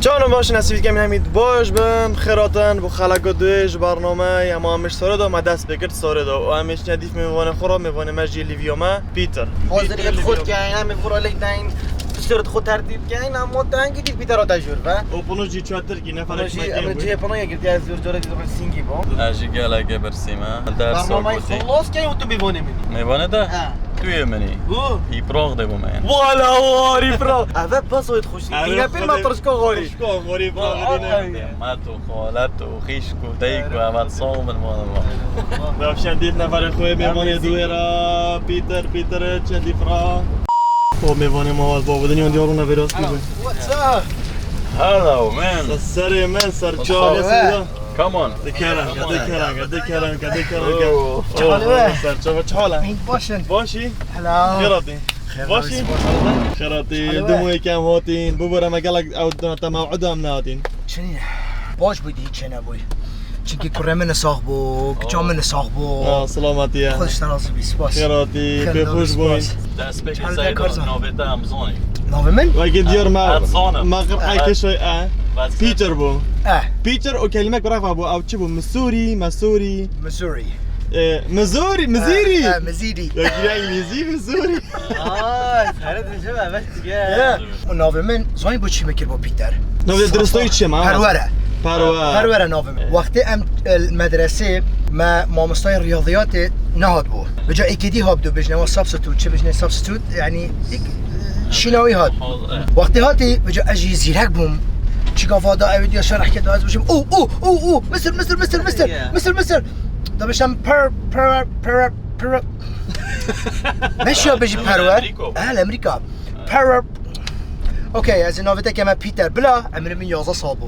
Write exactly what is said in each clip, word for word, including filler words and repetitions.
Çawan baş in, ez hîvî dikim hemî baş bin, bi xêr hatin bo xeleka duyê ji bername ya me, em ji sorê de me dest pê kir sorê de û em ê çine dîf mêvanê xwe re, mêvanê me jî lîvya me Peter. Haziriyê xwe dikeyin, em ê xwe re lêk deyin, piştê re xwe tertîb keyin, em ot dengî dîf Peter ot jûr ve. Û pino jî çûye Tirkî, neferek Pino jî, me em ê kêm bû. Cihê pino yê girtiye, ez zor cara dî Singî bû. Ez jî gelekê birsî me. Dersa Bernameyê gotî. Xilas key û tu mêvanê min î. Mêvanê te? Ha. Tu yê min î. Û? Î Prag de bûme yani. Wala war î Prag. Eve pasoyê xweşî. Erê Dîne pir me Xwedê. Tirşka xorî. Tirşka xorî Prag dîne. Ay. Met û xalet û xîşk û deyk û evet sağ bin valla. Davşen dît neferê xwe mêvanê duê ra. Peter, Peter, çendî Prag. O mêvanê ma waz bavê dinyan diyarûna vêrast bû. What's up? Hello, man. Serê me, ser çavê. Come on. Dikerange, dikerange, dikerange, dikerange. Oh. Çi hal e? Ser çava, çi hal e? Baş in. Baş î? Hello. Xêr hatî. Xêr Baş î? Baş. Xêr hatî. Çi hal e? Dûmê kem hatîn. Bibore me gelek ew dina te mew'ida em nehatîn. Çi niye? Baş bû dî çi nebû. Çinkî kurê min sax bû, kiça min sax bû. Ha, selametî ye. Xwedê ji te razî bî, spas. Xêr hatî, pê xweş bûn. Dest pê Çal de Seyda, Karzan. Navê te em zanî. Navê min? Wekî diyar me, Ez zanim. me qir Ez- ekê şey, e. Bas. Peter bû. Eh. Peter o kelîmek birafa bû, ew çi bû? Misûrî, Mesûrî. Missouri. E, Missouri, Mizîrî. Eh, eh, Mizîrî. Ya girê îngilîzî, Missouri. Ay, seret diyeceğim, evet, gel. Eh, o navê min, zanî bo çi me kir bo Peter? Navê diristoyî çi ye, ma? Perwer e. Perwer. Perwer e navê min. Wextê em, e, medresê me mamostayê riyaziyatê nehat bû. Vêca êkê dî hat bû, bêjne wa substitute, çi bêjne substitute, yani, ilk, e, şîna wî hat. Wextê hatî, vêca ez jî zîrek bûm. Çika vada ew diya şerh keda ez bêjim, "Oh, oh, oh, oh, Misir, Misir, Misir, Misir, Misir, Misir." Da bêjim, "Per, per, per, per." Meşiya bêjî Perwer. Amerîka. Ha, li Amerîka. Perwer. Okey, ez ê navê te keme Peter. Bila, emrê min yazdeh sal bû.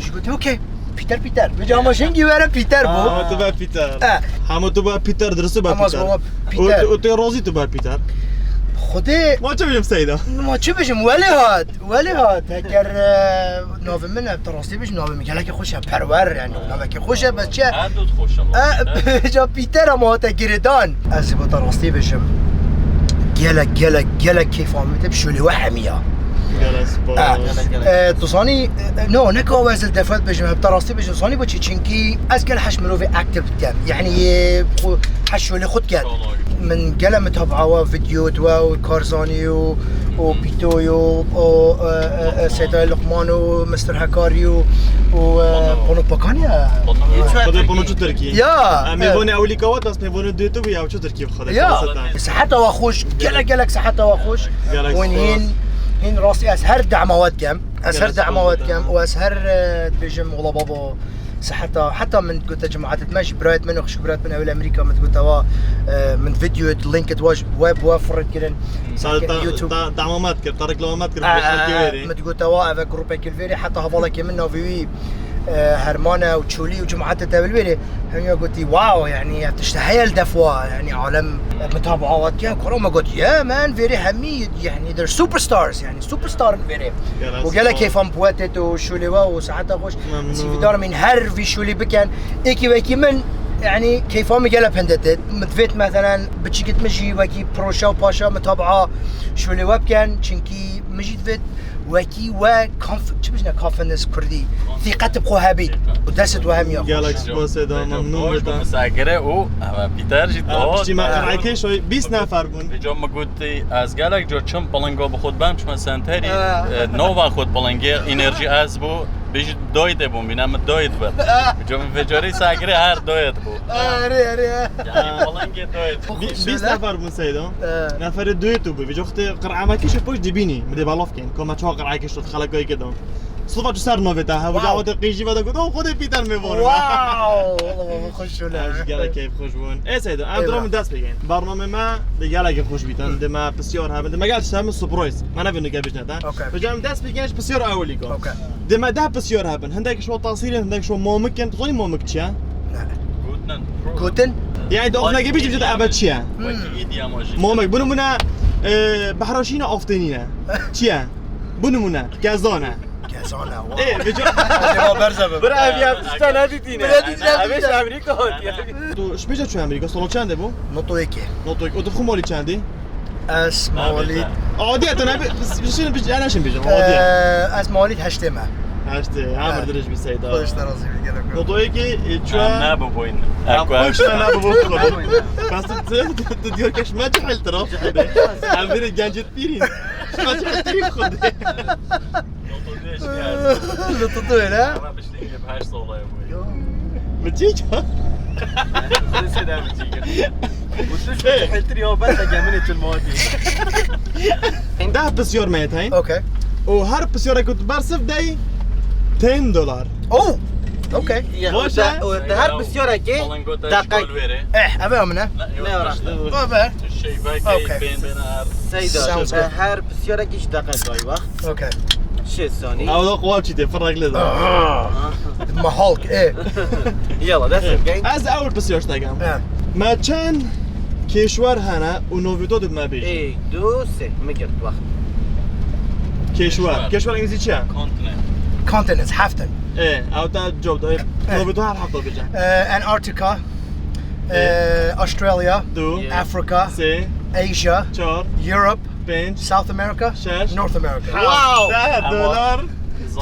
Ji gotî, "Okey, Peter, Peter." Vêca ama jengî were Peter bû. Hema tu be Peter. Eh. Hema tu be Peter, dirist tu be Ama Peter. baba Û Peter. tu, û tu razî tu be Peter. Xwedê Ma çi bêjim Seyda? Ma çi bêjim? Welê hat. Welê hat. Heger, e, navê min e, te rastî bêjim, navê min gelekî xweş e. Perwer, yani, navekî xweş e, bes çi ye? Her du xweş e. E, vêca Peter ama hate girêdan. Ez ê bo te rastî bêjim. Gelek, gelek, gelek keyfa min tê bi şûlê we hemiya. Gelek spas. E, e, tu zanî, e, no, ne ka ez li defet bêjim, hep te rastî bêjim, zanî bo çi? Çinkî ez gel heş mirovê active dikem. Yani, e, xwe, heş şûlê xwe dikem. Min gele mitabaa we, video we û Karzanî û, û Pîtoyî û, û, e, e, e, Seyda Luqman û Mister Hekarî û, û, e, Pano. Pano Pakanya. Xwedê Pano çi Tirkî? Ya, Em e. mêvanê ewilîka we, tas mêvanê duyê tu bû ya, çi Tirkî bi Xwedê Ya. xeleseta. Seheta we xweş, gelek, gelek seheta we xweş. Gelek Û spas. hîn, hîn rastî ez her dema we dikem. Ez her Gelek dema we spas. dikem û ez her, e, dibêjim, wela babo, Seheta, heta min gote cemaetê me jî, birayet min û xişk birayet min ew li Amerîka, min digote wa, e, min video, link it wa ji we bi we firit kirin. Sen Sanki ta, YouTube. ta, damamat kir, ta reklamat kir, Ah, bu ah, xelkê ah, wêrê. Min digote wa, eve grûpekî li vêrê, heta hevalekê min navê wî, e, Herman e û Çolî û cemaetê te li vêrê. Hemiya gotî, "Wow, yani, ev tişte heye li def wa, yani, alem, e, mitabaa wa dikin." Kuro me got, "Yeah, man, vêrê hemî, yani, they're superstars, yani, superstar in vêrê." Gelek Û gelek spas. keyfan bi we têt û şûlê we û seheta xweş. Memnun. Sîvîdar min her vî şûlî bikin. Êkî wekî min, yani, keyfa min gelek pende têt. Min divêt, meselen, biçîkit min jî wekî proşa û paşa mitabaa şûlê we bikin. Çinkî min jî divêt wekî we conf-, çi bijne confidence kurdî? Thîqet bi xwe hebît. Û dest we hemiya xweş. Gelek spas eda, Peki, memnun hoş bû, bida. Misagire û, ama Peter jî Ha, dost. Piştî me qir'ekê şoy bîst nefer bûn. Vêca min gotî, ez gelek car çim pilinga bi xwe dibem, çima senterî, Ha. e, nava xwe pilingê, enerjî ez bû, bêjî doyê te bûm, bîne min doyê dibe. Ha. Vêca min vêcarî sagirê her doyê bû. Ha, erê, erê, ha. Yani pilingê doyê. Bî-, bîst Şöyle. nefer bûn Seyda. Ha. Neferê doyê tu bû. Vêca xwe qir'emekî şi pişt dibînî. Min dê belaf kên. Ka me çawa qir'ekê şot xelekayê kê da. Sifa tu ser navê te, hev Wow. gawete qêjî ve de got, "Oh, Xwedê Pîter mêvan." Wow! Allah, baba, xweş şûle. Ez gelek keyf xweş bûn. Ê Seyda, em Eyvallah. dira min dest pêkin. Bernamê me de gelek xweş bîtin. Hı. De me pisyar hebin. De me gel ser min surprise. Me nevê nike bêjne te. Okey. Vêca em dest pêkin ji pisyar ewilîka. Okey. De me deh pisyar hebin. Hindek şo tasîrin, hindek şo mamik in. Tu zanî mamik çi ye? Ne. Guten. Guten? Yani de ofneke bîjî de ebe çi ye? Hmm. Wekî îdî ama jî. Mamik. Bunu buna, e, behraşîne aftênîne. Çi ye? Bu nimûne, kezan e. Kezan e, wa. Ê, vêca. Acaba berze be. Bira ev ya tişta nedîtîne. Bira dîtîne. Ev ê ji Amerîka hatiye. Tu ji pêca çû Amerîka, sala çendê bû? Noto yekê. Noto yekê. Û tu xwe malî çendî? Ez mawalî. Adî ye, tu ne bi, bi, bi, bi, ne şim bêjim, adî ye. Eee, ez mawalî heştê me. Heştê, emir dirêj bî Seyda. Xweş te razî bî, gelek. Notoyekî, e, çi? Em nebibûyn. Em xweş me nebibû xwedê. Bes tu, tu, tu diyor keş me cehil tir, xwedê. Em vîrê gencêt pîrîn. Me cehil tirîn xwedê. Noto diyor ki, Li tu tu ne? Ama piştî hep her solayı bu. Biçîk. Xwedê Seyda biçîk. Bu tu şu cehil tir ya, bes e, gemine çil mati. Deh pisyar me heye. Okay. û her pisyarek ku tu bersiv dey ten dolar. Oh! Okay. Baş e? Her pisyarekê deqek. Eh, eve amine. Ne ara? Baba. Okay. Seyda. Her pisyarekî ji deqek ay wax. Okay. Şê sanî. Ew da quwa çî tê, firrek lê da. Mahalk, e. Yala, dest bikeyn. Ez ew pisyar ştekam. Me çend kêşwer hene û novîto did me bêjî. Ê, du, sê. Min girt wext. Kêşwer. Kêşwer îngilîzî çi ye? Continents, heftin. Ê, ew te cewab da. Novîto her hefta bêje. Antarctica, Australia, Du. Africa, Sê. Asia, Çar. Europe, Pênc. South America, Şeş. North America. Wow! Deh dolar.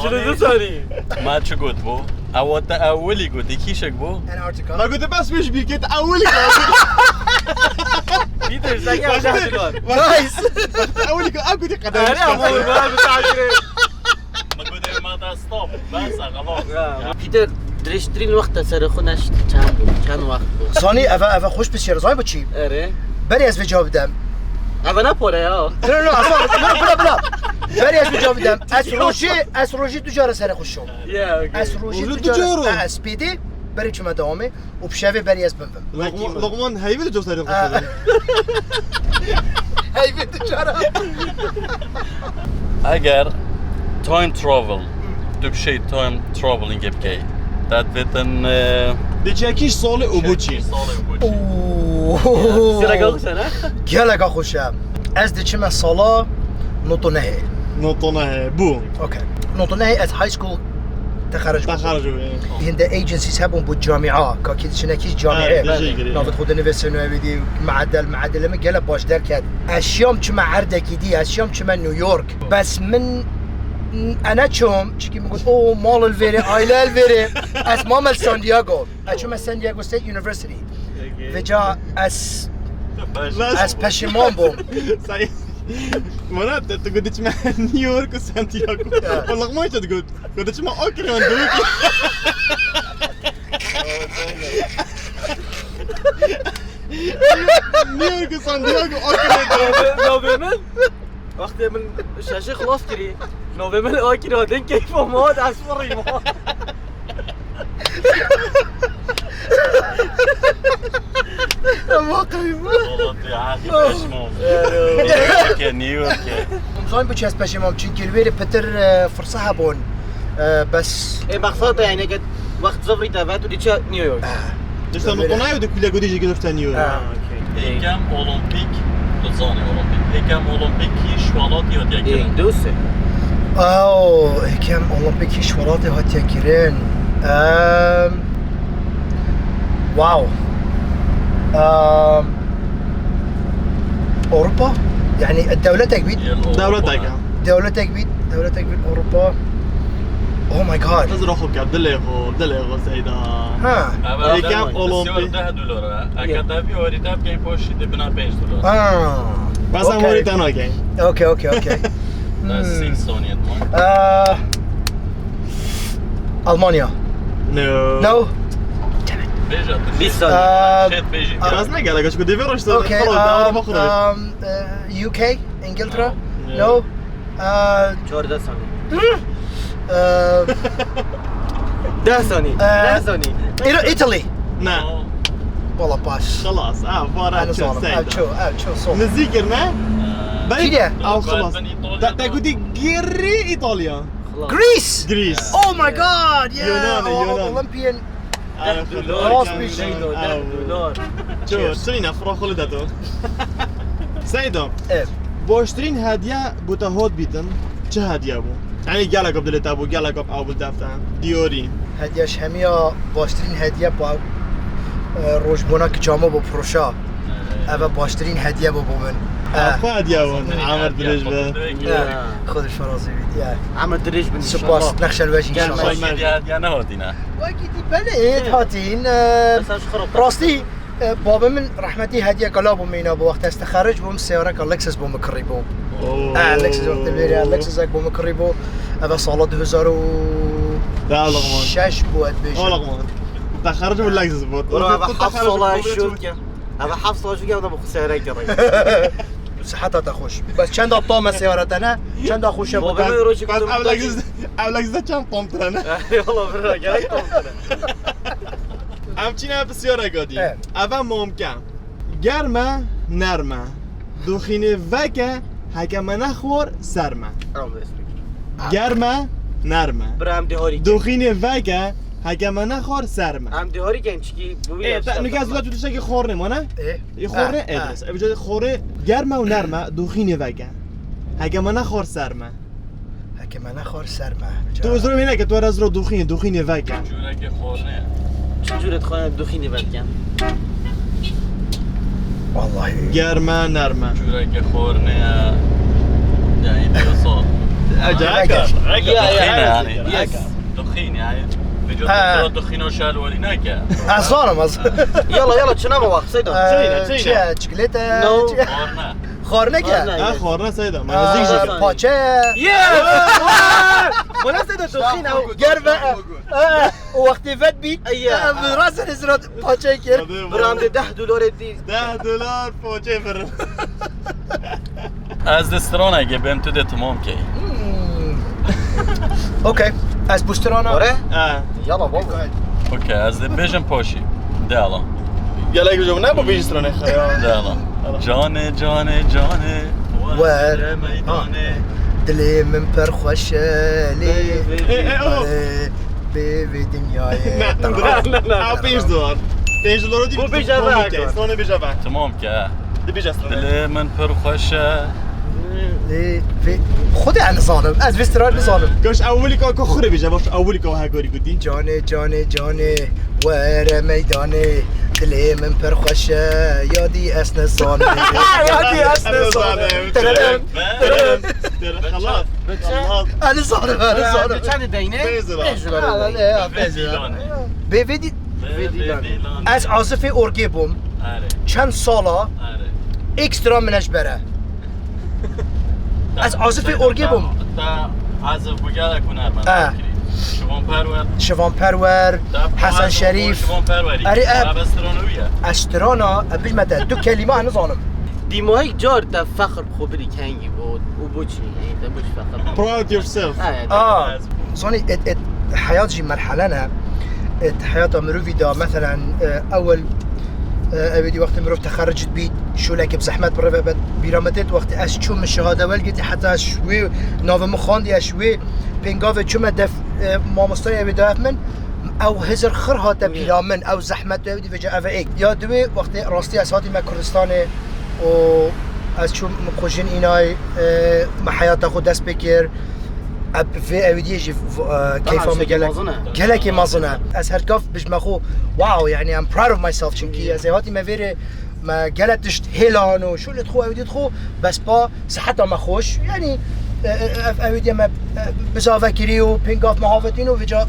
Çili du sanî. Ma çi got bû? Ew te ewilî got, kîşek bû? Antarctica. Ma gote bes pêş bî, ket ewilî got. Peter, sen gel, sen gel. Nice. Ewilî got, ew gote qeder. Her ama bu var bir tane. Ma got ev ma da stop. Bes, xelas. Peter, dirêjtirîn wext te serê xwe neşt çend bû? Çend wext bû? Zanî, eve, eve xweş pisyar, zanî bi çî? Erê. Berê ez vê cevabî dem. Eve ne pore ya. No, no, no, no, no, bila, bila. Berê ez vê cevabî dem. Ez rojî, ez rojî du cara serê xwe şom. Yeah, okay. Ez rojî Rojî du du cara. cara. Ha, ez pêdê, berê çima dewamê. Û bi şevê berê ez bim bim. Luqman, Luqman heyvê de costarî Ha. xwe. Heyvê du cara. Eger time travel, tu bi şey time travelingê bikey. Te divetin, e, Di çekîş salê û boçî. salê û boçî. Oo. Sira kalk sana. Geleka xweş e. Ez diçime sala notonehê. Notonehê. Bû. Okay. Notonehê ez high school texerec bûm. Texerec bû. Hinde agencies hebûn bo camia. Kakî diçine kî camia. Evet, teşekkür ederim. Navê xwe dinivîsî û evî dî meedel, meedele min gelek baş derket. Ez şiyam çime erdekî dî, ez şiyam çime New York. Bes min, ez neçûm, çikî min got, o, mal li vêrê, aile li vêrê. Ez mame li San Diego. Ez çûme San Diego State University. Vêca ez, ez peşîman bûm. Sen, Murat, tu, tu got diçime New York û Santiago. Ya. Wala, Luqman çi digot? Got diçime Akre û New York. New York û Santiago, Akre. Navê min. Wextê min şeşê xilas kirî. Navê min Akira, din keyfa ma, ez firî ma. Ama qeyma. Valla tu ya, peşman. New York e, New York e. Zan bu çes peşîman, çinkî li wêrê pitir, e, firsa hebûn. E, bes. E, maqsad yani, ke wext zivrî te ve, tu diçe New York. Dişta notonayê û di kulî gotî jî girifte New York. Ha. Êkem Olimpîk, tu zanî Olimpîk. Êkem Olimpîk kî ji welatî hatiye kirin? Ê, du, sê. Oh, êkem Olimpîk ji welatê hatiye kirin. Em, wow. Em, Ewropa? Yani dewletek bît. Yel Ewropa. Dewletek e. Dewletek bît, dewletek bît Ewropa. Oh my god. Ez roxo ke, dilê xwe, dilê xwe Seyda. Ha. Eve Êkem dema Olimpîk. Siyar deh dolar e. Eke te vî orî te bikey poşî dibina pênc dolar. Ah. Bes em Okay. orî te nakey. Okay, okay, okay. Te sî saniyet man. Ah. Almanya. No. No. Bêje tu. Bir Şey, saniye. Ah. Şêt bêjî. Bes ne gelek, çünkü devê roştu. Okay. Xelas, Um, dewama xwe. Um, uh, U K, İngiltere. Yeah. No. Uh, Çardeh saniye. uh, Deh saniye. Eh, Deh saniye. Ita- Italy. Ne. Valla baş. Xelas, ha, vara Ev çi zalim. Seyda. Ev ço, ev ço, sol. Nizîkir ne? Kî de? Ew xelas. Te, te gotî gerî Îtalya. Greece. Greece. Oh my god. Yeah. Yunan, O- Yunan. Olympian. Ev Dolar. Seyda, Seyda, ew. dolar. Ço, çirîne, fira xwe li de to. Seyda, Evet. baştirîn hediye bo te hat bîtin, çi hediye bû? Yani gelek bi dilê te bû, gelek ew bû defte. Diyorî. Hediye ji hemiya baştirîn hediye pa, e, rojbûna kiça me bo proşa. Eve baştirîn hediye bû bo min. Xwe hediye wan. Emir dirêj be. Xwedê şarazî bît. Emir dirêj bin. Spas. Nexşel wejî inşallah. Wekî dî belê êt hatîn. Rastî, e, babê min rehmetî hediyeka la bo min îna bo, wextê ez texerric bûm, seyareka Lexus bo min kirî bo. E, Lexus wextê vêrê, Lexusek bo min kirî bo. Eve sala du hezar û şeş bo, ez bêjim. Texerric bo Lexus bo. Eve heft sala şûr ke. Eve heft sala şûr ke, eve bo xwe seyarek kirî. Siheta te xweş. Bes çenda tam e seyara te ne? Çenda xweş e bu te? Bes ev Lexus, ev Lexus de çend tam tire ne? Eyvallah bira, gerek tam tire. Em çîne pisyareka dî. Eve mamke. Germ e, nerm e. Doxînê veke, heke me nexwar, serm e. Germ e, nerm e. Bira em diharî kin. Doxînê veke, heke me nexwar, serm e. Em diharî kin çikî bu. Ê, te, nûke ez tu tiştekî xornê mane? Ê? Ê xornê, ê, ê, dirês. Ê, bi xorê germ e û nerm e, doxînê veke. Heke me nexwar, serm e. Heke me nexwar, serm e. Tu uzra wê neke, tu ez ro doxînê, doxînê veke. Cûreke xornê. Çi cûre dixwarin doxînê veke? Vallahi. Germ e, nerm e. Cûreke xornê ye. Yani diyorsun. Acayip. Ya, ya, doxîn yani. Yes. Doxîn yani. Vücut doxîn o şal weli neke. Ez zanim ez. Yala, yala, çi nama wak, Seyda? Çi ye, çi ye? Çikolata. No. Xornê. Xorneke? Xornê. Ha, xornê Seyda. Ma nazik jî. Paçe. Yes! Xornê Seyda doxîn ew. Germ e. Û wextê vet bît. Eyya. Em rast zira paçe kir. Biram de deh dolarê dî. Deh dolar paçe bir. Ez de straneke bêm tu de tamam key. Okey. Ez bu strana. Ore? Ha. Yala baba. Okey, ez de bêjim paşî. De ala. Gelek bêjim ne bu bêjî stranê xwe ya. De ala. Canê, canê, canê. Wer. Dilê min pir xweş e lê. Ê, ê, o. Bê vê dinyayê. Na, na, na, na, pênc dolar. Pênc dolar dî. Bu bêje ve. Tamam ke. Tamam ke. Di bêje strana. Dilê min pir xweş e. Ê, vê, Xwedê ez nizanim. Ez vê strana nizanim. Goş ewilîka ku xirê bêje, baş ewilîka we hekorî gotî. Canê, canê, canê, were meydanê. Dilê min pir xweş e, ya dî ez nizanim. Ya dî ez nizanim. Tererem, tererem. Xelas. Xelas. Ez nizanim, ez nizanim. Çend deyne? Pênc dolar. Pênc dolar. Bê vê dî. Bê vê dî. Ez azifê orgê bûm. Çend sala ekstra min ez bere. Ez azifê orgê bûm. Te azif bu gelek hunermend. Şivan Perwer. Şivan Perwer, Hesen Şerîf. Şivan Perwerî. Erê, e. Strana, e, bijme te, du kelîme ez nizanim. Dîmahîk car te fexr bi xwe birî kengî bû û bo çi? Yanî te bo çi fexr? Proud yourself. Aa, zanî, et, et, heyat jî merhele ne. Et, heyata mirovî de, meselen, e, ewil, e, ew êdî wextê mirov texerric dibît, şolekê bi zehmet bi rê ve bet. Bîra me têt wextê ez çûm min şehade welgirtî, heta ez wê navê min xwendî, ez wê pêngavê çûme def, e, mamostayê ew ê dayef min, ew hizir xir hate bîra min, ew zehmet ew dî vêca ev ê. Ya diwê wextê rastî ez hatîme Kurdistanê û ez çûm min xwe jin înay, e, me heyata xwe dest pê kir. Eb vê ewîdiyê jî v-, e, keyfa min gelek, gelekî mezin e. Ez her gaf bijme xwe, wow, yani I'm proud of myself, çimkî ez ê hatîme vêrê me gelek tişt hêlan û şûlê xwe ewîdiyê xwe, bes pa siheta me xweş, yani, e, e, ev ewîdiye me, e, bizave kirî û pêngaf me havetîn û vêca.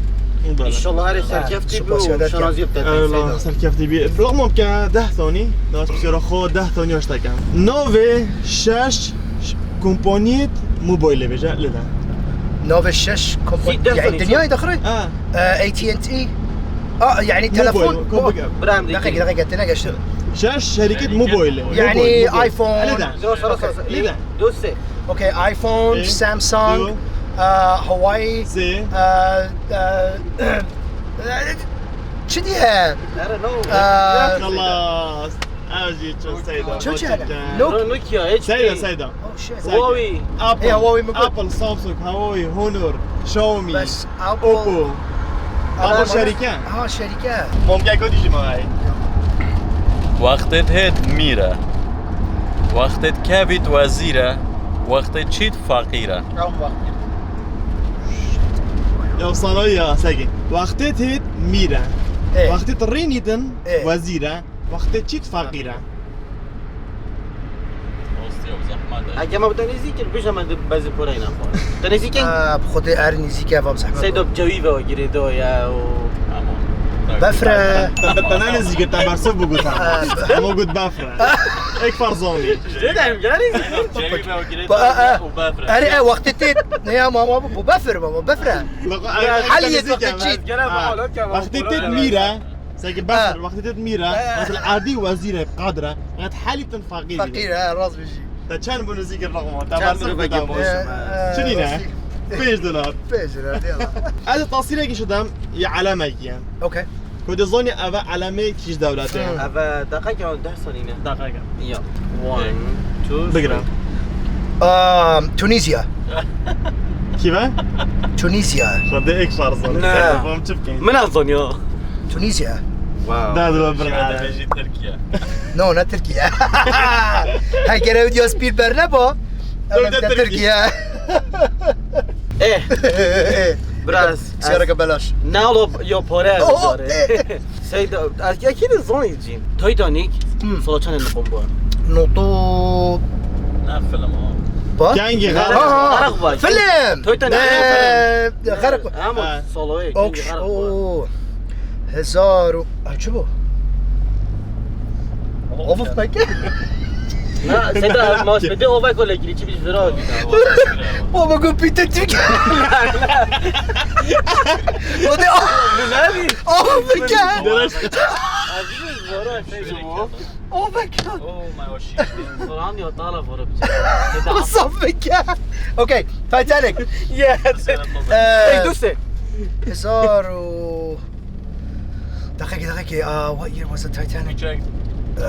Înşallah herê serkeftî bi û şanazî bi te. Eyvallah, serkeftî bi. Laqmam ke deh tanî, das pisyara xwe deh tanî aştekem. Navê şeş Kompaniyê mobilê bêje, lê de. Navê şeş kompanî, yani dinyayê daxirê? Ha. E, A T and T. A, yani telefon. Deqîqe, deqîqe, têne geçti. Şeş şerîket mobilê. Yani iPhone. Lê de. Lê de. Okey, iPhone, Samsung, e, Huawei, e, e, çi diye? I don't know. E, Xelas. Ev jî çû Seyda. Ço çi hele? Nok-, Nokia, H P. Seyda, Seyda. Oh, shit. Huawei. Apple. Ê, Huawei min got. Apple, Samsung, Huawei, Honor, Xiaomi, Oppo. Apple şerîke. Ha, şerîke. Mamke kotî jî mayî. Wextê hêt mîr e. Wextê kevît wezîr e. Wextê çît feqîr e. Ew wextê. Ya sanayî ya, seki. Wextê hêt mîr e. Ê. Wextê rînîtin wezîr e. Wextê çît feqîr e. Rastî ya, Heke me bi te nêzîk kir, bêje me di bezê poreyê nexwe. Te nêzîk in? Aa, bi Xwedê er nêzîk e, vam zehmet. Seydo bi cewî ve girê do ya û Befre. Te, te, te ne nêzîk kir, te bersiv bû gotan. Aa. Hemû got befre. Ek farzonî. Jê de em gel nêzîk in. Cewî ve girê Ba, do aa. û befre. Erê, e, wextê tê, ne ya mama bu, bu befir mama, befre. Loko, Ya, er, Haliyê nêzîk e, wextê çî. Gel Ha. ama, loko, Wextê tê mîre. Seke Ha. befir, wextê tê mîre. Ha. Mesela erdî wezîre qadre. Qet halî tin faqîr. Faqîr, ha, rast bijî. Te çend bû nêzîk in raqma? Te Çend bersivê bû bû bêdam. Çinî ne? Ee, Pênc dolar. Pênc dolar, yala. Ez tasîrekî şidem, ya alamekî ye. Okey. Ku dizanî eve alamê kîj dewletê ye. Hmm. Eve deqeke an deh sanî ne? Deqeke. Ya. One, two, Bigire. three. Um, Tunisia. Kî ve? Tunisia. Xwedê ek farzan. Ne. Bom çi bikin? Min ez zaniya. Tunisia. Wow. Da, da, bira. Şöyle de Tirkiye. No, ne Tirkiye. Her kere video spîr bernebo. Dur, Evet, dur, de dur. Tirkiye. Eh. Biraz. Siyareke belaş. Ne alo ya pare Oh, bizarre. eh. Seyda, ez ekî de zanî cîn. Titanic, Hmm. sola çend nifon bu. Notu Ne film o? Ba? Kengî Ha, xarab. ha, ha. Xarab bak. Film. Titanic. Ee, xarab. Ama Ha. soloyê, Okş, kengî xarab bu. oo. Hezar û, ay, çi bu? Of, of, peki. Na, Seyda, mas bedi ova kole girici bir zira. Baba, go pite Türk. O da, oh, oh, peki. Oh my gosh. Soran ya tala vore bize. Saf peki. Okay, Titanic. Yeah. Hey, doste. Hezar û Deqekê, deqekê, uh, what year was the Titanic? Çek.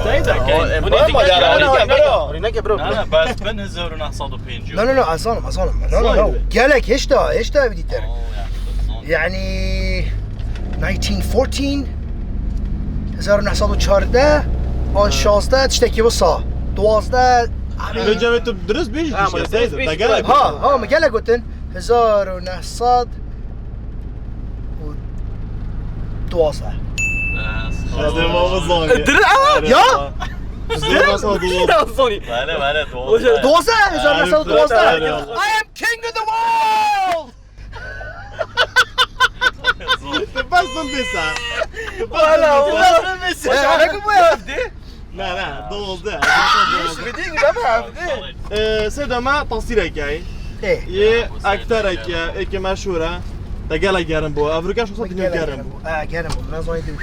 Seyda, Uh, key? Bu ne? Bro, bro. Rineke, bro. Na, na, bes bin hezar û neh sed û pêncî. No, no, no, ez zanim, ez zanim. No, no, no. Vay be. Gelek, hêşta, hêşta ev dîtir. Oo, yani, Yani, nineteen fourteen, hezar û neh sed û çardeh, an şazdeh, tiştekî wisa. Duwazdeh, Li cevê tu dirist bêjî Ha, kişiye, ma Seyda, dirist te bêjî gelek kişiye. Ha, ha, min gelek gotin. Hezar û neh sed û duwazdeh. Xwedê ma bizanî. Dir-, ama Erê, ya? ha. Hezar û neh sed û duwazdeh. Ya, sorry. Bale, bale, duwazdeh. Duwazdeh, hezar û neh sed û duwazdeh. Erê, ha. I am king of the world! Tu bes bin bêsa. Tu bes Wala, bin bêsa. wala. Wala, wala. Ne, ne, duwazdeh. Hiç bildiğin gibi ama abi. Ee, Seyda, me tasîrek e. Ê. Yê ekterek e, êkê meşhûr e. Te gelek gerim bû. Evroke şosa dinyo gerim bû. Ha, gerim bû. Nazon edin.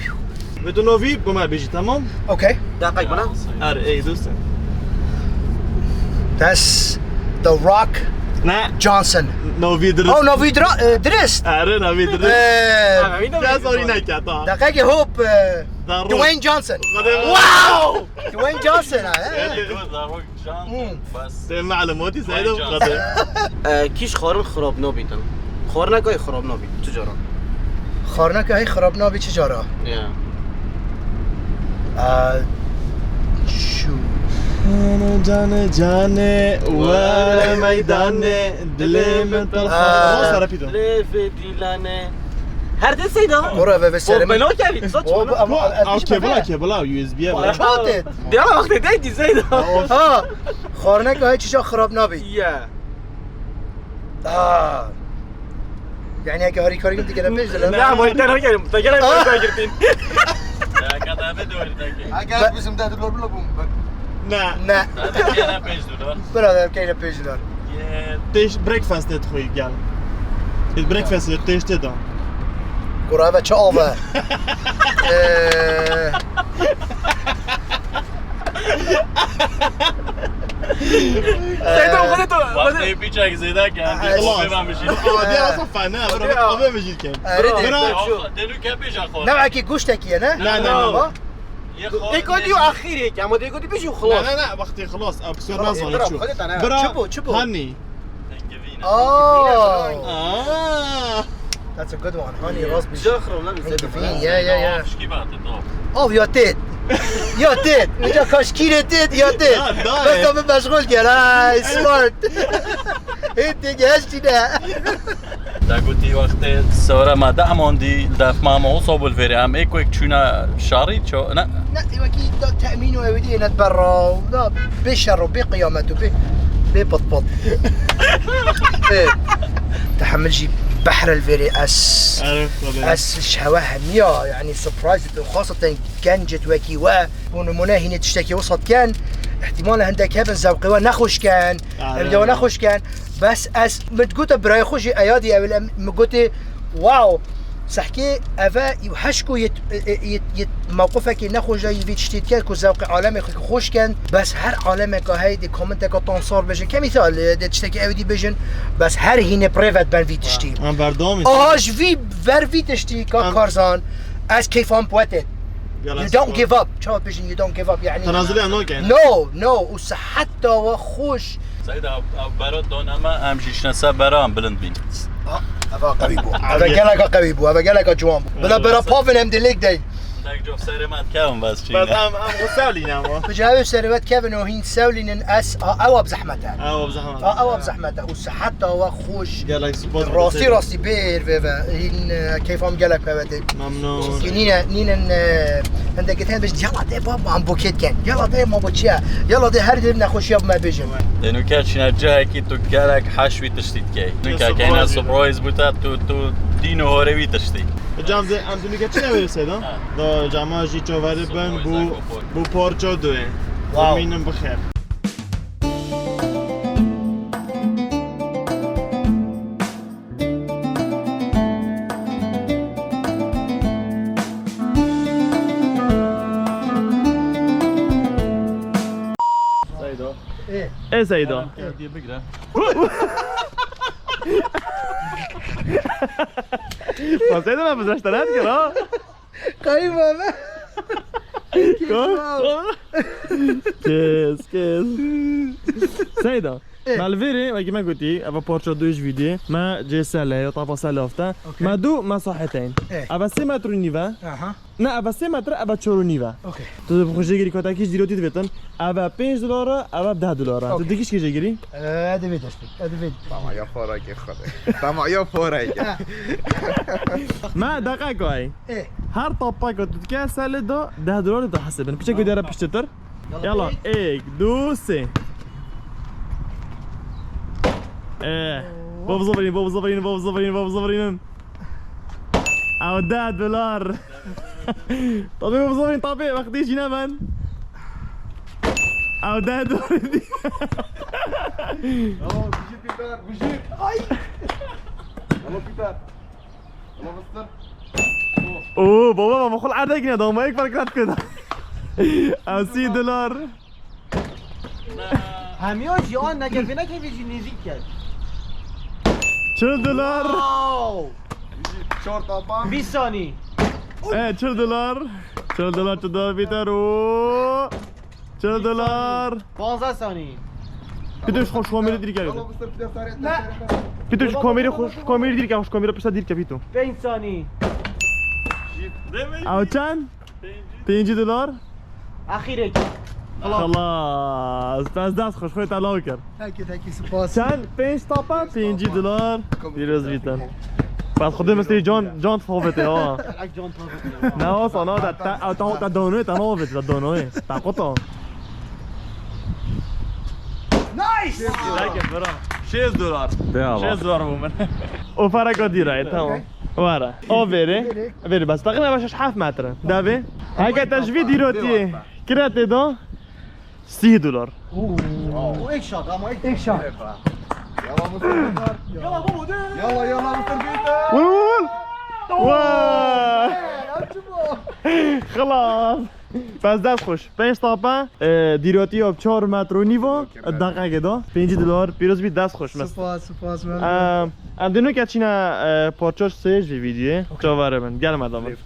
Ve tu novî bi me bêjî, tamam? Okay. Deqek bana. Her, ey, dost. That's The Rock Ne? Johnson. Novî dirist. Oh, novî dra-, e, dirist. Erê, novî dirist. Ee, Ha, novî dirist. Biraz orînek ya, tamam. Deqekê hop, e, Da Rock. Dwayne Johnson. Xwedê Wow! Dwayne Johnson ha, he? Erê. Good, da Rock Johnson. Hmm. Bas. Te malum oti Dwayne Seyda Johnson. Xwedê. Ee, kîş xwarin xirab nabîtin. Xwarinekayê xirab nabît, tu cara. Xwarinekayê xirab nabî çi cara? Ya. Aa, şu. Canê, canê, canê, were meydanê, dilê min telxan. Aa. Rast ara pîdo. Lê vê dîlanê. Her de Seyda. Bora ve ve serim. Bela kevî, saç O, bela. ama, Bu, ez a, hiç kebula, befre. kebula, U S B'ye bela. Çatet. Diyala wextê deydi Seyda. Ha, xwarinekayê çi cara xirab nabî. Ya. Aa. Yani, eke harîkarî digere pêş de Ne, ama te nagerim. Te gene Ah! pêş girtin. Ya, kadar da doğru da ki. Eger bizim de dolar bile bum. Ne. Ne. Gene pêş dolar. Birader, keyne pêş dolar. Ye. Têş breakfast et xwe gel. Et breakfast et têş te da. Kurave çi ave. Ee, Seyda, o kadar da, o kadar Wextê piçek zêde ke, em Ay, dê xwe bêvan bijîn. Aa, diya asa fena, bira, Ya. bira, bira, bijî ke. Erê, Bira. de, Bira. de, şu. Dê nû ke bêja xwe. Newekî goştekî ye, ne? Ne, ne, ne. Ama Ê, gotî axirê ke, ama dê gotî bijî Ne, xelas. ne, ne, wextê xelas, opsiyon Xelas, nazanî bira, çû. xwedê te ne. Bira, Çi bu, çi bu? Hani? Tengivîn. Oh. Aa. That's a good one. Honey, Yeah. rast bir Güzel şey. xirab, lan, güzel Thank you, xirab. yeah, yeah, yeah. Şkî bate, tamam. Av ya têt. Ya têt. Uca kaşkîrê têt, ya têt. Da, da, Bes e. tabi meşgul gel, ha, smart. Hê tê geştî ne. Te gotî wextê sewre me de emandî, def ma me wisa bû li vêrê. Em ê ku yek çûne şarî, ço-, ne? Ne, wekî da temîn û ew dî net berra, da bê şer û bê qiyamet û bê. Bê pat pat. Bê. Tehemil jî behr el verê ez. Arif, tabii. Ez şewe hemiya, yani surprise ditin, xaseten gencet wekî we. Bu nimûne hînê tiştekî wisa diken. Îhtimal e hindek hebin zewqê we nexweş ken. Arif. Evde we nexweş ken. Bes ez min gote birayê xwe jî eyadî ewil em min gotê, wow. Sehkê eve û heşko yê, yê, yê, yê mewqifekê nexweş de yê vî tiştî diket ku zewqê alemê xwe xweş ken. Bes her alemeka heyê dê komenteka tansar bêjin. Kemî thal, e, dê tiştekî ew dî bêjin. Bes her hînê bi rê ve diben vî tiştî. Em berdewam in. Aha ji vî ver vî tiştî ka Em Karzan. Ez keyfan bi we tê. Gel You ez don't give up. Çawa bêjin you don't give up yani? Tenazulê em nakin. No, no. Û siheta we xweş. Seyda, ev, ev bera doneme em jî şine ser bera em bilind bîn. Ha, eva qewî bû. Eve geleka qewî bû. Eve geleka ciwan bû. Bila bera pavin em dilêk dey. Tek cof serê me dikevin bes çî Bes ne? Em, em xwe sewlîne ama. Bi cihê serê we dikevin û hîn sewlînin ez, a, ewa bi zehmet e. Ewa bi zehmet e. A, ewa bi zehmet e. Û siheta we xweş. Gelek spas. Rastî, rastî bêr vê ve. Hîn, e, keyfam gelek peve tê. Memnun. Çimkî nîne, nînin, e, hindek dihên bêjin, yala dê bab, em bokê dikin. Yala dê ma bo çi ye? Yala dê her dê nexweşiya bi me bêjin. Dê nûke çîne cihekî tu gelek heş wî tiştî dikey. Nûke keyne surprise bû te, tu, tu dîn û horê wî tiştî. Cam de em dûnî geçine wê Seyda. Ha. Da cama jî çavere ben bu, bu parça doyê. Wow. Termînin bixêr. Seyda. Ê. Ê Seyda. Kerem, kerem, bigre. Lan Seyda, ben bizreşte ne dikir ha? Kayma be. Kes, kes. Seyda. Eh. Me li vêrê, wekî me gotî, eva parça du ji vîdyoyê. Me cê sele, ya tapa sele hafte. Okey. Me du, me saheteyn. Eh. Eva sê metr û nîve. Aha. Ne, eva sê metre, eva çar û nîve. Okey. Tu bi xwe jêgirî kotekî ji dîrotî divêtin. Eva pênc dolar e, eva deh dolar e. Tu Okey. Dikî ji kê jêgirî? Eh, divê destê. Eh, divê. Tamam ya para ki xwe. Tamam ya para ki. Ha. Me deqek ay. Eh. Her tapaka tu dike sele da deh dolar da hesabin. Piçek Tamam. Diyara piştetir. Yala, ek, du, sê. Ee, bo bizivirîn, bo bizivirîn, bo bizivirîn, bo bizivirîn. Ew deh dolar. Tabii bo bizivirîn, tabii, wextî jî ne ben. Ew deh dolar. Tamam, bijî Pîter, bijî. Ay. Tamam Pîter. Ama fıstık. Oo, baba, baba, xul erdek ne, dama ek fark rat keda. Ev sî dolar. Hemiya jî an negervê nekevê jî nêzîk kerd. Çil dolar. Wow. Çor tapa. Bîst sanî. E, çil dolar. Çil dolar, çil dolar, Pîter, oo. Çil dolar. Panzdeh sanî. Pîto, ji xwe, ji kamerê dîr kevin. Ne. Pîto, ji kamerê xwe, ji kamerê dîr kevin, ji kamerê pişta dîr kevin, Pîto. Pênc sanî. Ew çend? Pêncî dolar. Axirek. Xelas. Bes dest xweş, xwe te law kir. Thank you, thank you, spas. Çend? Pênc tapa, pêncî dolar. Pîroz bîtin. Bes Xwedê mistrî can, can tavete ha. Ek can tavete. Ne o sana da ta, ta, ta donoy, ta navê, ta donoy. Ta qota. Nice! Şêst dolar. Şêst dolar. De ama. Şêst dolar bû min. O para ka dîra, e, tamam. Wara. O vêrê. Vêrê bes. Taqrîben şeş heft metre. Davê. Heke te ji vî dîrotiyê kire tê da. Sî dolar. Oo. Ek şat ama ek şat. Yala mısır. Yala baba de. Yala yala mısır biter. Vur vur vur. Vay. Xelas. Bes dest xweş. Pênc tapa, e, dîrotiya çar metr û nîva, deqekê da. Pêncî dolar, pîroz bî, dest xweş, mest. Spas, spas, memnun. Em, em dê nuke çîne, e, parça sê ji vîdyoyê. Okey. Çavere bin, gel me da bin.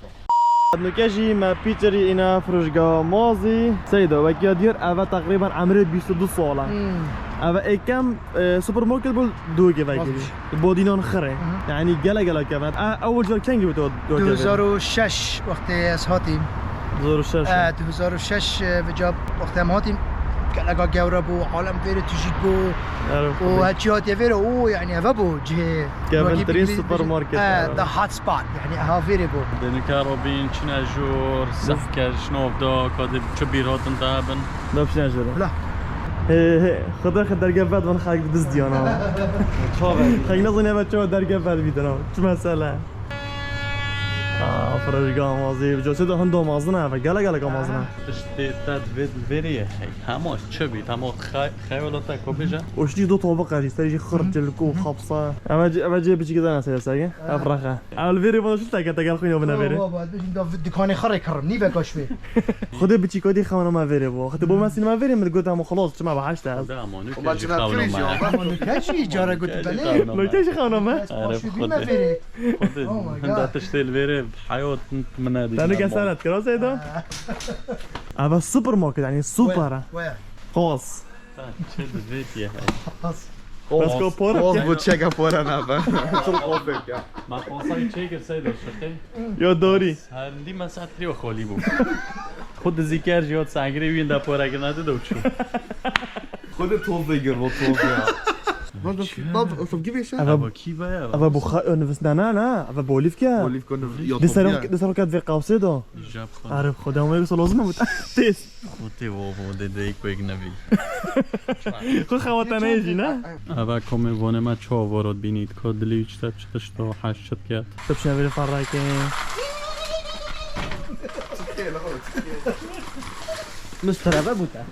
Nuke jî me pîçerî îne firojga mazî. Seyda, wekî ya diyar, eve teqrîben emrê bîst û du sal e. Hmm. Eve êkem, e, supermarket bû, dû gevekî. Vazgeç. Bodînan xirê. Aha. Yani gele gele kevin. E, ew car kengî bû tu, tu Du hezar û şeş wextê ez hatîm. Du hezar û şeş. E, du hezar û şeş, e, vêca wextê em hatîm, geleka gewre bû, alem vêrê tijîk bû. Û her çî hatiye vêre, û yani eve bû cihê. Kevintirîn supermarket. E, the hot spot, yani eha vêrê bû. Dê nuke Robîn çine jor, sehke ji nov da, ka dê çi bîr hatin te hebin. Da çine jor. Bila. Hê, hê, Xwedê xwe derge vedibin, xelk dibizdiyana. Çawa? Xelk nezanî eve çawa derge vedibîtin ha. Çi mesele? Aa, firojga amazî. Coşê de hindo mezin e eve. Gelek gelek amazin e. Tiştê te divê li vêrê ye. Hey, hema çi bî? Hema xey-, xeyala te ku bêje? Û ştî do tobiq e jî. Serî jî xirçilk û xapsa. Eve cê, eve cê biçîkê de ne seyre sergê. Ev rexe. Ev li vêrê vana şil teke teker xwîna bine vêrê. Baba, baba, ez bêjim da dikanê xwe rê kirim. Nîveka ji vê. Xwedê biçîka dî xewna me vêrê bû. Xwedê bo me sînema vêrê min digot hema xelas çima be heşt e. Xwedê amanû Ama ke jî çima xewna kirî me. Jî, ama amanû ke jî cara got Ke jî bele. Xewna me. Lo ke jî xewna me. Erê Xwedê. Xwedê. Oh my God. Hunda tiştê li vêrê heyat min nedî. Te nike seret kira Seyda. Eve supermarket, yani super. Where? Where? Xas. Çi divêtiye hey. Bas ko pora Oz bike. Bu çeke pora ne be. Çok ofek ya. Ma xasayî çêkir Seyda şiqê. Yo dorî. Herindî me saet trê xolî bû. Xwe dizîker jî hat sangirê wî da pora kirina de do çû. Xwedê toz vegir, o toz ya. Bab, of give a shot. Eve kî ve ya? Eve bu xa-, nivîs-, ne, ne, ne. Eve bu olîvke. Olîvke nivîs-, Di ser, di ser ket vê qawsê do. Jab xwe. Arif, Xwedê, ama yoksa lazım mı? Tez. Xwedê, wo, wo, de, de, ilk wek nevi. Xwe xewata ne jî, ne? Eve komê vonê me çawa voro dibînît, ka dilî wî çi te çi tişt o, heş çi diket. Tepşe vê farrayke. Mister, eve bû te?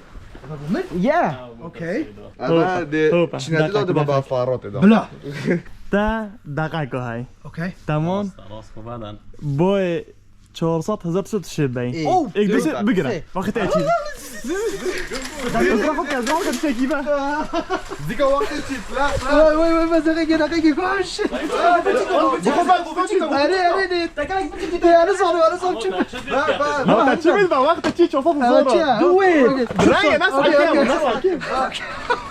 Eve bû min? Yeah. Okay. Eve de çinetî da dibe ba farrotê da. Bila. Te deqeko hay. Okay. Tamam. Rast, rast, xwe veden. Boy Çar sed hezar tişt tişê bey. Ê. Oh, ek dişt bigire. Wextê çî. Ezra xwe ke, ezra xwe ke tiştekî be. Dika wextê çî, flash, flash. Vay, vay, vay, vay, zerre gene, gene, koş. Erê, erê, ne? Erê, zor, erê, zor, çi? Ba, ba. Ha, te çi bil be, wextê çî, çar sed hezar. Duwe. Renge, nasıl hakim, nasıl hakim?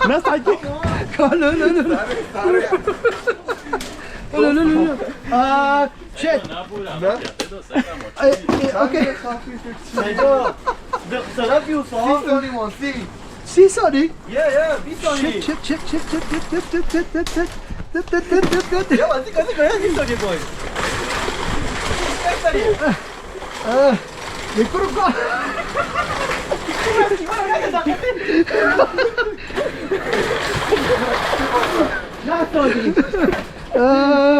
Nasıl hakim? Lo, lo, lo, lo. Lo, lo, lo, lo. Aa, Shit. Ne? Eh, eh, okay. Seyda, de, seref yo sağ. Six twenty-one, six. Six twenty? Yeah, yeah, bir saniye. Shit, shit, shit. Ya, hadi, hadi, hadi, bir saniye boy. Bir saniye. Eh, eh, ne kurup kal- Ya, sorry. Ee,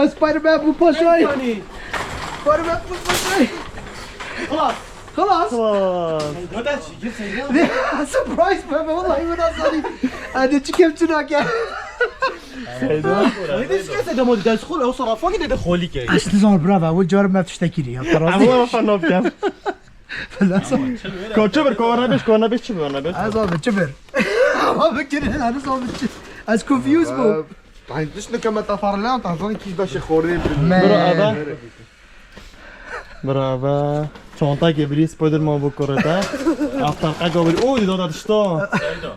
Spider-Man bu paşayı. Spider-Man bu paşayı. Xlas. Xlas. Xlas. Surprise be, be, vallahi bu nasıl alayım? Hadi çıkayım çırak ya. Seyda. Hadi çıkayım Seyda, ama ders xol, o sarrafa gide de xoli ke. Aslında zor bravo, bu cor me tiştekiri ya. Ama ben ne yapacağım? Lazım. Ko çi bir, ko ne beş, ko ne beş, çi bir, ne beş? Ez abi çi bir. Abi kirin, ez abi çi. Ez confused bu. Ee, ben düşündüm ki metaforlan, tarzan ki de şey xornê. Bira eve. Bira eve. Çanta ke biri Spider-Man bu kureta. After kaka biri. Oy, dada dişta. Seyda.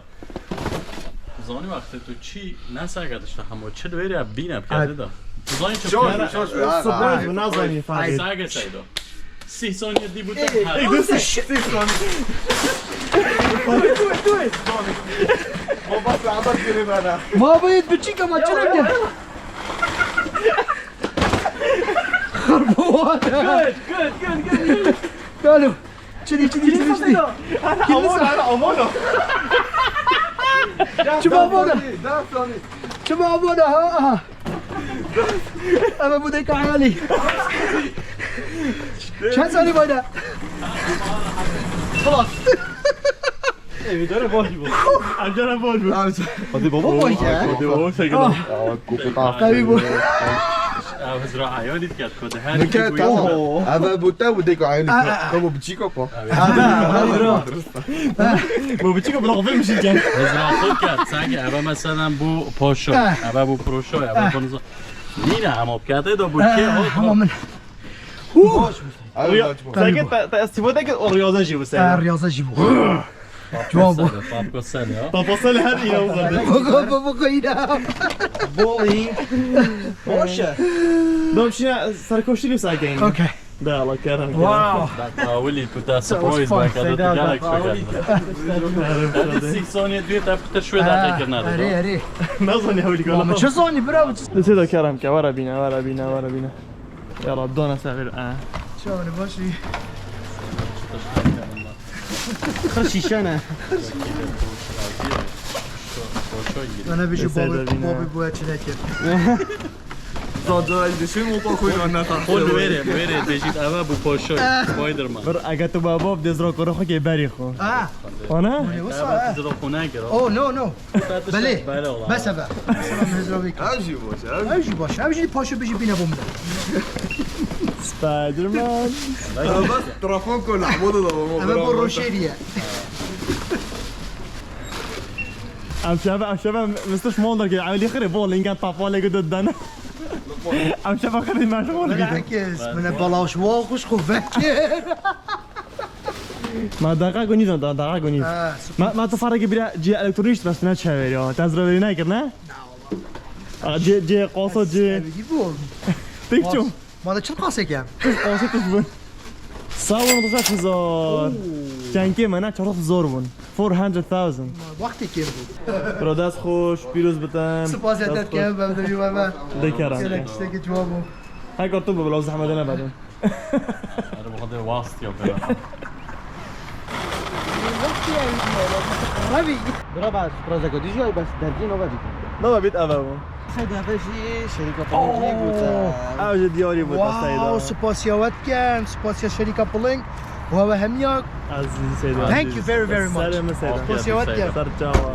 Zanî wextê tu çî ne seke dişta hemo çi li vêrê bîne bikerdî da. Tu zanî çi bikerdî? Surprise bu, nazanî fark et. Seke Seyda. Sî saniye dî bû te. Ey, dur, dur, dur. Baba, sabat geri bana. Baba, yet biçik ama çilek ya. Xırbo. Good, good, good, good. Galo. Çili, çili, çili, çili. Aman, aman. Çima abone? Çima abone, ha, ha. Ama bu da kayali. Çend saniye var da? Tamam. Evi dönüp boş bu. Amcana boş bu. Hadi baba boş ya. Hadi baba boş ya. Tabii bu. Ev hizra ayolî diket ku di her Nike, tamam. Eve bu te bu deko aynı. Tamam, bu çiko po. Bu biçîko bi lafê min jî ken. Hizra xwe ket, sanki eve mesela bu poşo, eve bu proşo, eve bu niza-, nîne ama bikete de bu kê o. Ama min. Sanki te, te estîfade ket o riyaze jî bu sen. Riyaze jî bu. Ciwan bû. Papko sel ya. Papko sel her îna uzandı. Boko, boko, boko, îna. Bowling. Boş ya. Dom şina serkoştî lî sakin. Okay. Da, Allah kerem. Wow. Bak, Tawili, tu ta surprise bak, da tu gerek şeker. Hadi sî saniye diye te pitir şöyle daha tekrar. Erê, erê. Nasıl ne hawli kola? Ama çi saniye, bravo. Lise da kerem ke, vara bîne, vara bîne, vara bîne. Ya Rab, dona ser, ha. Çawane başî. Xir şîşe ne? Ana bijî Seyda babê, bîne. Babê bûye çi nekir. Zaten düşün o pakoyu anlatan. Hol wêrê, wêrê bêjît eve bû poşo. Spiderman. Bir ege tu baba dêz rakora xwe kê berî xwe. Ah. Ana? Wisa, Eve eh. Dizro xwe nekir. Oh, no, no. Belê. Belê ola. Bes eve. Bes eve mezra bik. Her şey boş, her şey. Ev jî baş. Ev jî paşo bijî bîne bû min. Spiderman. Bas telefon kol, Ahmet da baba. Eve bu roşeriye. Em şeve, em şeve mistiş mol derkê. Ew lî xirê bol, îngan tafalê gidin dene. Em şeve xirê meşgul gidin. Herkes, mine balaş, wa xuş xu vekir. Ma daqa gunî zan, daqa gunî. Ha, Ma, ma tu farekî bira cî elektronik işte, bes ne çevir ya. Tezra veri ne kir, ne? Na, wala. Aa, cê, cê, qoso cê. Ev, ev, bu. Pek ço. Ma da çil qasek em. Qasek tu bun. Sağ olun, duşa çi zor. Oo. Çenkê me ne çarok zor bun. Four hundred thousand. Ma wextê kêm bû. Bro, dest xoş, pîroz bitin. Spas ya te dikim, bem de yuva me. Dekeran. Gelek tiştekî ciwan bû. Hek ortu bu, bila zehmet ne bedin. Her bu kadar wast yok ya. Bira, bas, proza ko dijî, bas dercî nova bî. Nova bît eve bû. Seyda ve jî şerîka peyvê jî gote. Ew jî diyarî bû te Seyda. Wow, spasiya we dikim, spasiya şerîka Piling. Û we hemiya. Ezîz Seyda. Thank you very, very much. Serê min Seyda. Spasiya we dikim. Ser çawa.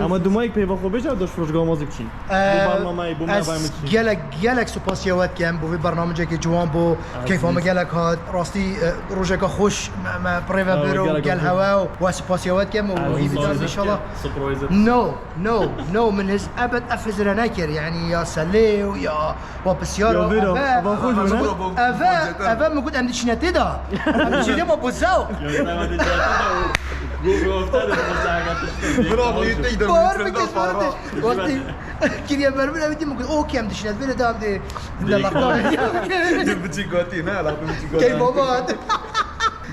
Ama dumay peyva xwe bêje, dest rojga mazî biçî. Ee, bu bernameyê, bu me ez vay min çî. Gelek, gelek spasiya we dikim. Bu vî bernamecekê ciwan bû. Keyfa me gelek hat. Rastî, e, rojeka xweş me, me pirê ve bir û gel hewe û we spasiya we dikim û hîvî dam inşallah. No, no, no, min hiz ebed ev hizire nekir, yani ya selê û ya wa pisyar û eve, eve, eve min got em diçîne tê de. Em diçîne ma bozaw. Bro, bu tek de Bawer bike, bawer bike. Wextî kiriye ber min, ev dî min got, "Okey, em diçîne, vêre de em dê." Biçî gotî, ne, la biçî gotî. Key baba.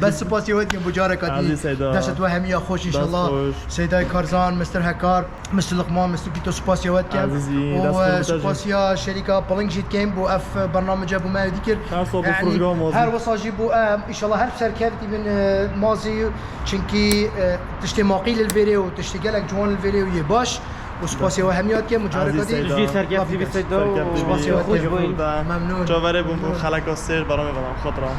Bes spasiya we dikim bu careka dî. Ezîz Seyda. Dest we hemiya xweş inşallah. Dest xweş. Seyda Karzan, mister Hekar, mister Luqman, mister Pîto spasiya we dikim. Ezîzî, dest xweş. Û, e, spasiya şerîka Piling jî dikim bu ev bernamece bu me dikir. Her sal bu program mazî. Her wisa jî bu em inşallah her serkevtî bin, e, mazî, çinkî, e, tiştê maqî li vêrê û tiştê gelek ciwan li vêrê û yê baş. Û spasiya we hemiya dikim û careka dî. Ezîz Seyda. Jî serkevtî bî Seyda û spasiya we dikim. Memnûn. Çaverê bûn bu xeleka sêr beramê beram xatra.